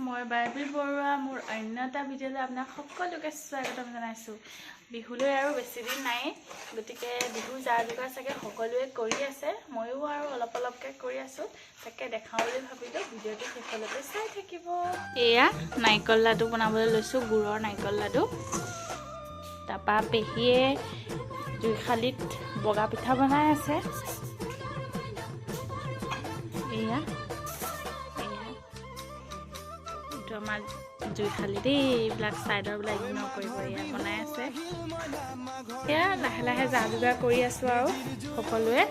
মই বাৰ্বি বৰুৱা। মোৰ অন্য এটা ভিডিঅ'লৈ আপোনাক সকলোকে স্বাগতম জনাইছোঁ। বিহুলৈ আৰু বেছি দিন নাই, গতিকে বিহু যা যোগাৰ চাগে সকলোৱে কৰি আছে, ময়ো আৰু অলপ অলপকৈ কৰি আছোঁ, তাকে দেখাওঁ বুলি ভাবিলোঁ। ভিডিঅ'টো শেষলৈকে চাই থাকিব। এয়া নাৰিকল লাডু বনাবলৈ লৈছোঁ, গুৰৰ নাৰিকল লাডু। তাৰপৰা পেহীয়ে জুইশালিত বগা পিঠা বনাই আছে। এয়া এয়া এইটো আমাৰ জুইশালি দেই, এইবিলাক ছাইডৰবিলাক ইগন'ৰ কৰিব। এয়া বনাই আছে। এয়া লাহে লাহে যা যোগাৰ কৰি আছোঁ আৰু সকলোৱে।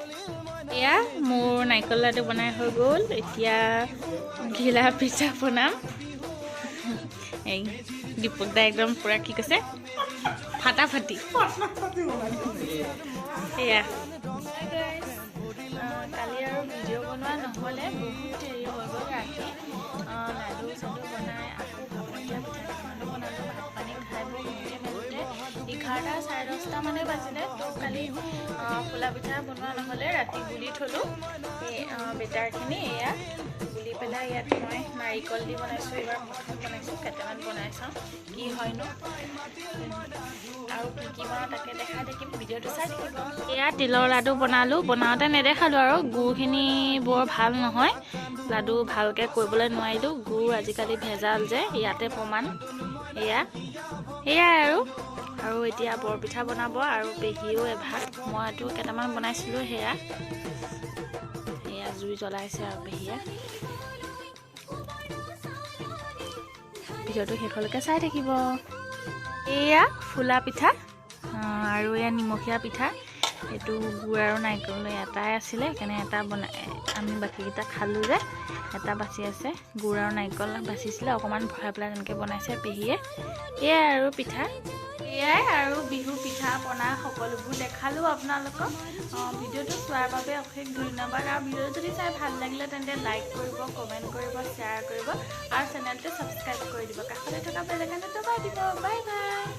এয়া মোৰ নাৰিকল লাডু বনাই হৈ গ'ল, এতিয়া ঘিলা পিঠা বনাম। এই দীপক দা একদম পূৰা কি কৈছে, ফাটাফাটি। এয়া কালি আৰু ভিডিঅ' বনোৱা নহ'লে, বহুত দেৰি হৈ গ'ল। ৰাতি লাডু চাডু বনাই আকৌ ভাপত দিয়া পিঠা কেইটামানো বনালোঁ। ভাত পানী খাই বৈ শুওঁতে মেলোঁতে 11টা 10:30 মানে বাজিলে। তো কালি ফুলা পিঠা বনোৱা নহ'লে, ৰাতি গুলি থ'লোঁ এই বেটাৰখিনি। এয়া গুলি পেলাই ইয়াত মই নাৰিকল দি বনাইছোঁ। এইবাৰ প্ৰথম বনাইছোঁ, কেইটামান বনাই চাওঁ কি হয়নো আৰু কি কি বনাওঁ তাকে দেখাই থাকিম, ভিডিঅ'টো চাই থাকিব। এয়া তিলৰ লাডু বনালোঁ, বনাওঁতে নেদেখালোঁ আৰু গুড়খিনি বৰ ভাল নহয়, লাডু ভালকৈ কৰিবলৈ নোৱাৰিলোঁ। গুড় আজিকালি ভেজাল যে, ইয়াতে প্ৰমাণ। এয়া এয়াই আৰু আৰু এতিয়া বৰপিঠা বনাব আৰু পেহীও এভাগ, মইতো কেইটামান বনাইছিলোঁ। সেয়া এয়া জুই জ্বলাইছে আৰু পেহীয়ে। ভিডিঅ'টো শেষলৈকে চাই থাকিব। এয়া ফুলা পিঠা আৰু এয়া নিমখীয়া পিঠা। এইটো গুড় আৰু নাৰিকল এটাই আছিলে, সেইকাৰণে এটা বনাই আমি বাকীকেইটা খালোঁ যে, এটা বাচি আছে। গুড় আৰু নাৰিকল বাচিছিলে, অকণমান ভৰাই পেলাই তেনেকৈ বনাইছে পেহীয়ে। এয়াই আৰু পিঠা, এয়াই আৰু বিহু পিঠা পনা সকলোবোৰ দেখালোঁ আপোনালোকক। ভিডিঅ'টো চোৱাৰ বাবে অশেষ ধন্যবাদ। আৰু ভিডিঅ'টো যদি চাই ভাল লাগিলে তেন্তে লাইক কৰিব, কমেণ্ট কৰিব, শ্বেয়াৰ কৰিব আৰু চেনেলটো ছাবস্ক্ৰাইব কৰি দিব। কাষতে থকা বেল আইকনটো দবাই দিব। Bye bye.